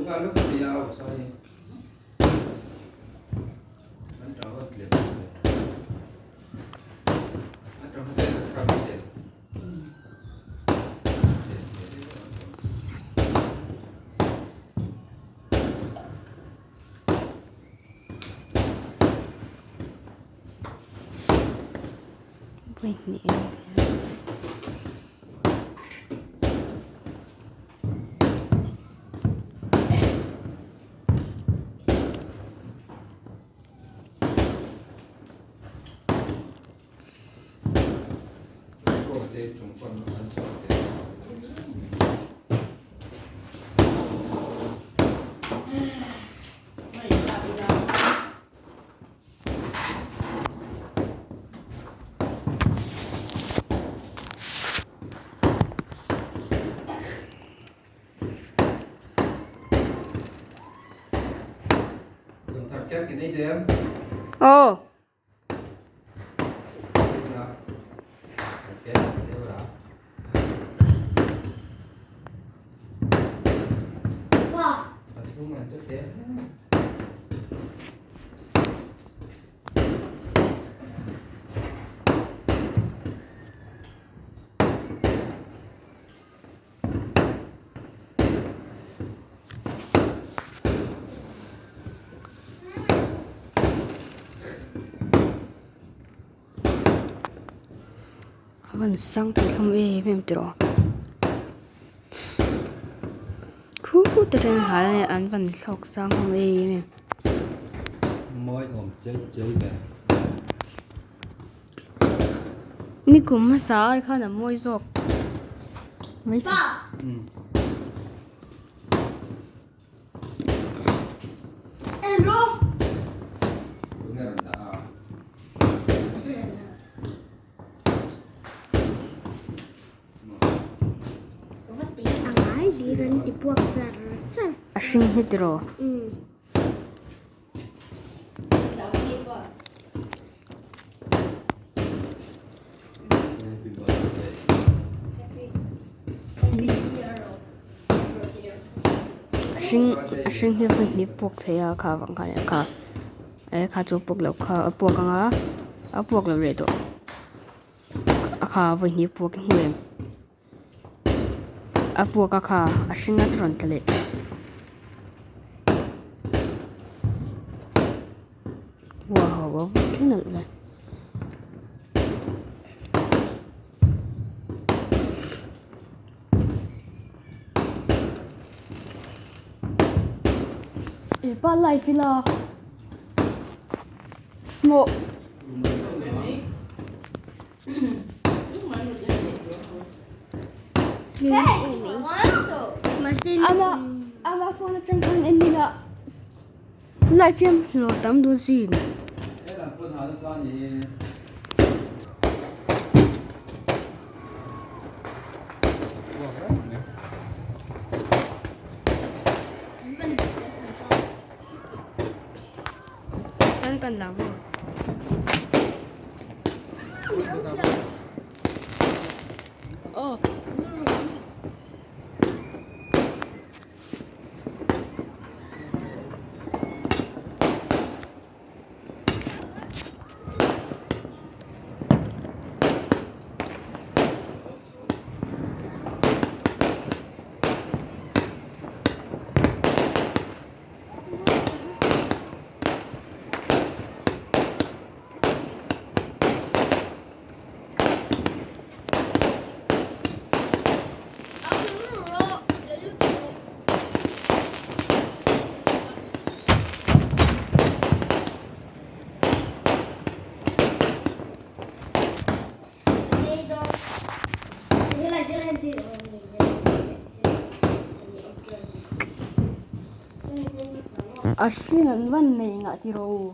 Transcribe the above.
Vawi hnih a ni a. Aw. A van sang thei hlawm em em tawh khu te reng hal a an van thlawk sang hlawm em em. Nikum hmasa ai khan a mawi zawk mai thei. A hring hi tiraw? A hring a hring hi vawi hnih puak thei a kha vang khan kha eh kha chu a puak loh kha a puak ang a a puak lo leh tawh a kha vawi hnih puak i hmu em a puak a kha a hring a rawn tla leh. Wow a va thleng nalh ve. E pa live ila maw. Ama ama phone atang khan en ila live hian hlawh tam dun sin. Kan kan la maw. Aw. A hring an van nei ngah tiraw u.